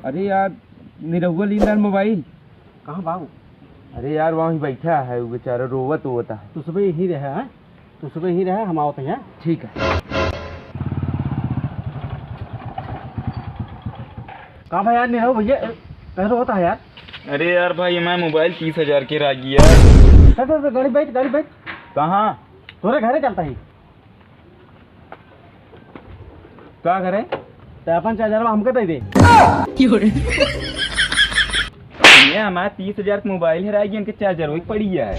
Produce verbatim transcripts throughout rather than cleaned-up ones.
अरे यार, निरहुआ लीन रहा मोबाइल। कहाँ बाबू? अरे यार, वहीं बैठा है, वो बेचारा रोवत होता है। तू सुबह यहीं रहा है, तू सुबह यहीं रहा, हम आवत हैं। ठीक है। कहाँ भाई यार, निरहु भैया, ए, कहाँ रोवत है यार? अरे यार भाई, हमार मोबाइल तीस हजार के रह गया। चल, चल, चल, गाड़ी बैठ, गाड़ी बैठ। कहाँ? तोरे घरे चलता ही। का करे? ते अपन चार्जरवा हमके दे दे। ये हमार तीस हजार के मोबाइल हेराई गया, इनके चार्जर वही पड़ी है।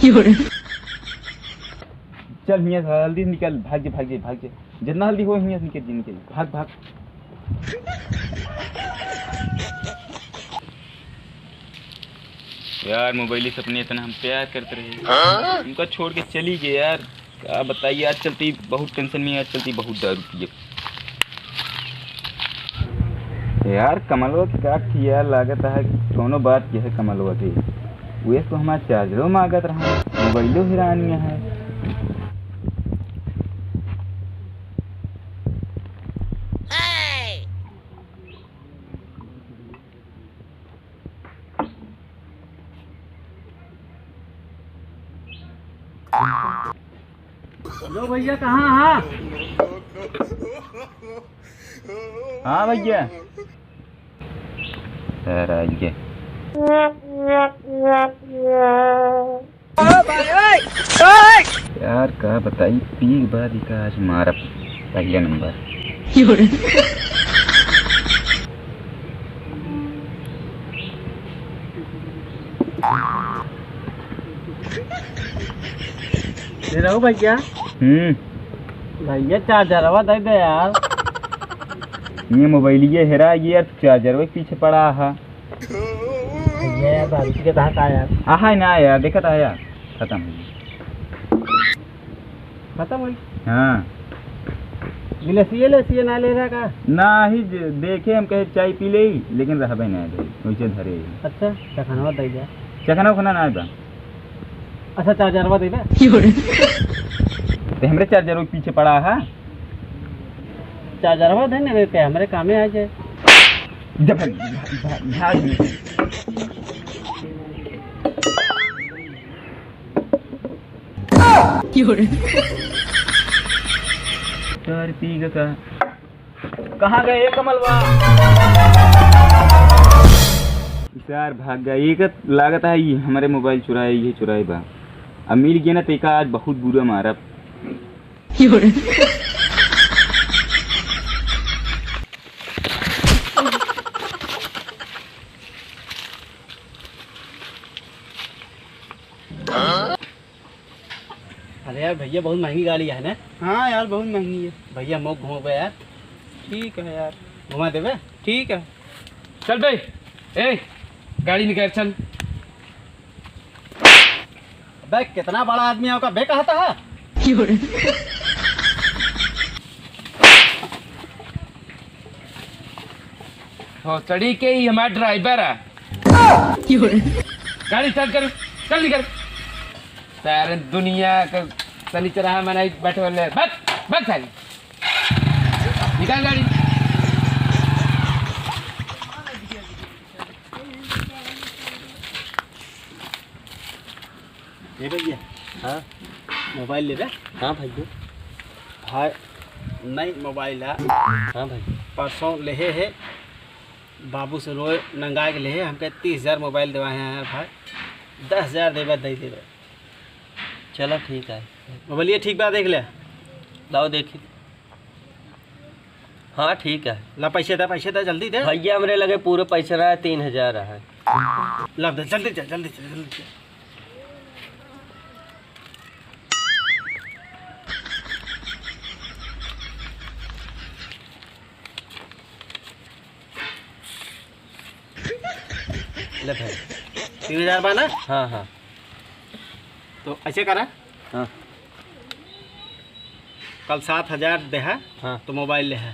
चल हियाँ से जल्दी निकल, भाग जे, भाग जे, भाग जे। जितना जल्दी हो हियाँ से निकल जे, निकल जे। भाग, भाग। यार, मोबाइल से अपने इतना हम प्यार करते रहे, उनका छोड़ के चली गई यार। का बताइए, आज चलती बहुत टेंशन में, आज चलती बहुत दारू पिए। यार, कमलवा के का किया, लागत है कि कोनो बात के है कमलवा के। वे तो हमार चार्जरो मांगत रहा, मोबाइलो हेरानिया है। हेलो भैया, कहाँ हा? हाँ भैया। सर, आइए। यार, का बताई, पी के बाद ही का आज मारब पहले नंबर। निरहु भैया। हम्म। भैया, चार्जरवा दे दे यार। ये मोबाइल ये हेरा गया यार, चार्जरवा के पीछे पड़ा है। भैया यार, दारू पी के कहाँ का यार? आहा, ना यार, देखत है यार, खत्म हो गया। खत्म हो गई? हाँ। गिलासिए लेसिए ना ले रहा का? ना ही, जे-, देखे हम कहे चाय पी ले, लेकिन रहबे ना दे, वैसे धरे ही। अच्छा, चखनवा दे जा। चखना उखना ना बा। अच्छा, चार्जरवा दे बा। ते हमरे चार्जर के पीछे पड़ा है। चार्जरवा दे ना देते, हमरे कामे आ जाए। जब भाग, भाग, भाग, भाग। यार, पी ग का? कहाँ गए ये कमलवा? यार, भाग गए। ये का लागत है, ये हमारे मोबाइल चुराए, ये चुराए बा। अब मिल गया ना, तो एका आज बहुत बुरा मारब। अरे यार भैया, बहुत महंगी गाड़ी है ना? हाँ यार, बहुत महंगी है। भैया, मोक घुमावे यार। ठीक है यार। घुमा देवे? ठीक है। चल बे, ए, गाड़ी निकाल, चल। अबे, कितना बड़ा आदमी है, ओका बे कहता है? हो, चढ़ी के ही हमारा ड्राइवर है। गाड़ी स्टार्ट कर, चल निकल। सारे दुनिया का सनीचरहा मनाई बैठे वाले। भाग, भाग सारी। निकाल गाड़ी। ए भैया। हाँ। मोबाइल लेबे? हाँ भैया। भाई, नई मोबाइल है। हाँ भाई। परसों लेहे है, बाबू से रोए नंगा के लेहे, हमके तीस हजार मोबाइल देवा है यार भाई, दस हजार देबे, दे देबे। चला ठीक है। मोबाइल ये ठीक बा, देख ले। लाओ देखी। हाँ, ठीक है। ला, पैसे दे, पैसे दे, जल्दी दे। भैया, हमरे लगे पूरे पैसे रहा है, तीन हजार रहा है। ला दे, जल्दी जा, जल्दी जा, जल्दी जा। ले भाई, तीन हजार बा ना? हाँ, हाँ। तो ऐसे करा। हाँ। कल सात हजार देहा, हाँ। तो मोबाइल लेहा।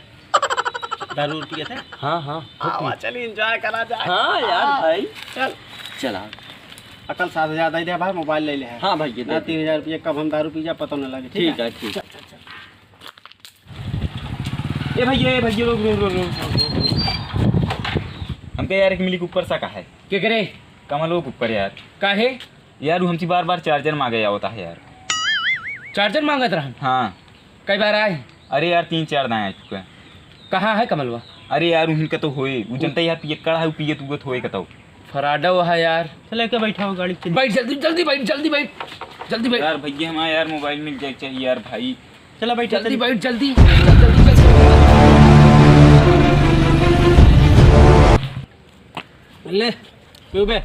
दारू पिए थे? हाँ, हाँ। आवा, चल, enjoy करा जाए। हाँ यार, हाँ। भाई। चल। चला। आ, कल सात हजार दे दे भाई, मोबाइल ले लेहा। हाँ भाई, ये दे ना, दे। तीन हजार रुपये कब हम दारू पी जा, पता न लगे, ठीक ठीक है? है, ठीक। चल, चल, चल। ए भैया, ए भैया, रुक, रुक, रुक, रुक। हमके यार एक मिली के ऊपर शक है। केकरे? कमलवा के ऊपर यार। काहे? यार, उ हमसे बार-बार चार्जर मांगे आवत है यार। चार्जर मांगत रहन? हाँ। कई बार आए? अरे यार, तीन चार दाएँ आ चुका है। कहाँ है कमलवा? अरे यार, उन्हीं का तो होए, उ जनता यार पियक्कड़ है, उ पियत उगत होए कतौ। फराडा हुआ है यार। चल, एके बैठाओ गाड़ी के। बैठ जल्दी, जल्दी बैठ, जल्दी बैठ, जल्दी बैठ। यार भैया, हमारा यार मोबाइल मिल जाए चाहिए यार भाई। चला बैठ, जल्दी चल। बैठ, जल्दी, जल्दी, जल्दी। ले, पीबे।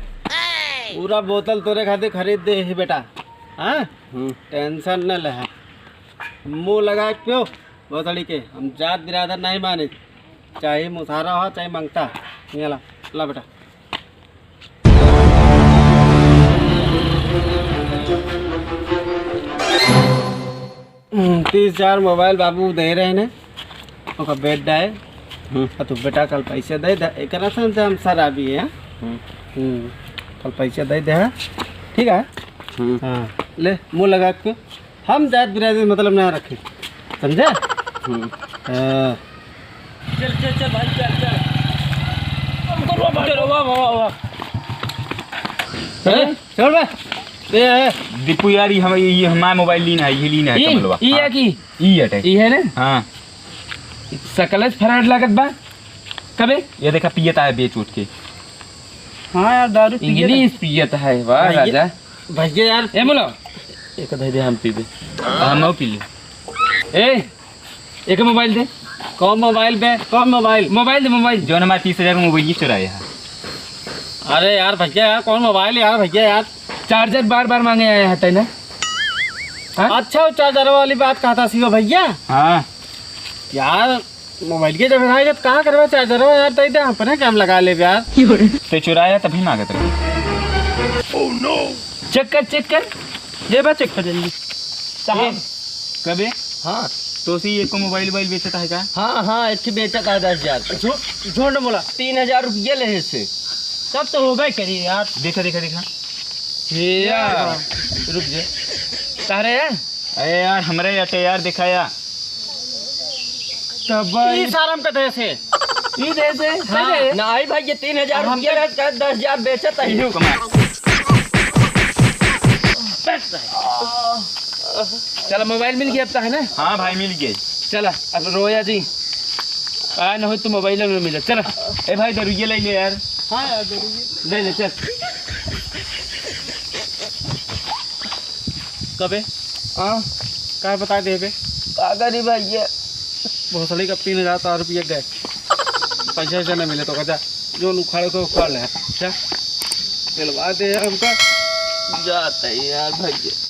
पूरा बोतल तोरे खातिर खरीद दे ही बेटा। हाँ? हम्म। टेंशन न ले। मुंह लगा के पियो बोतली के। हम जात बिरादर नहीं माने, चाहे मुसारा हो चाहे मंगता। ये ला, ला बेटा। हम्म, तीस हजार मोबाइल बाबू दे रहे ने, ओका बेच डाए। हम्म। आ तू बेटा कल पैसे दे दे, एकरा से हम शराबी है। हम्म। हम्म, कल पैसे दे दे, हाँ? ठीक है? हम्म। हाँ, ले, मुंह लगा के। हम जात बिरादर मतलब ना रखे, समझे? हम्म। हाँ। चल, चल, चल भाई, चल, चल। चल, वाह, वाह, वाह, वाह। हैं? छोड़ बे। ए, ए। दीपू यार, ये हम, ये हमारा मोबाइल लीन है, ये लीन है ई, कमलवा। ई है हाँ। की? ई है। ई है ना? हाँ। सकलस फराड लागत बा। कबे? ये देखा, पियत है बेच उठ के। हाँ यार, दारू पियत है। इंग्लिश पियत है, वाह भैया, राजा। भैया यार। ए, बोलो। एक दे दे, हम पीबे। हम पी ले। ए, एक मोबाइल दे। कौन मोबाइल बे? कौन मोबाइल? मोबाइल दे, मोबाइल। जौन हमारे तीस हजार में मोबाइल ये चुराया है। अरे यार भैया यार, कौन मोबाइल यार भैया यार? चार्जर बार बार मांगे आए हैं, तै ना? हाँ? अच्छा, वो चार्जर वाली बात कहता सी वो भैया? हाँ। यार, मोबाइल के जब है तो कहाँ करवा चार्जर हो यार, तै दे, अपने काम लगा ले यार। ते चुराया तभी मांगत रहे। चेक कर, चेक कर। ये बात चेक कर जल्दी। साहब। ए, कबे? हाँ। तो सी एको मोबाइल वोबाइल बेचता है का? हाँ, हाँ, एक ही बेचता है दस हजार। झू-, झूठ बोला। तीन हजार रुपये ले से। सब तो होबे करी यार। देखा, देखा, देखा। हे यार। रुक जा। तारे है? अरे यार, हमरे अटे यार, देखा या। तब ई सारम का देश है। ई देश है? हाँ। अरे। नहीं भाई, ये तीन हजार हम रुपया तो रहता है, दस हजार बेचत है। यू कमाल। चला, मोबाइल मिल गया अब तो, है ना? हाँ भाई, मिल गए। चला, अब रोया जी। आ, न हो तो मोबाइल न मिले। चला। ए भाई, दरुइया ले ले यार। हाँ यार, दरुइया। ले ले, चल। कबे? हाँ? का बता दे बे? का करी भैया? भोसड़ी का तीन हजार रुपया गए। पैसा वैसा न मिले तो का, जा। जो उखाड़े को उखाड़ ले। जा। दिलवा दे हमका। जाते हैं यार भैया।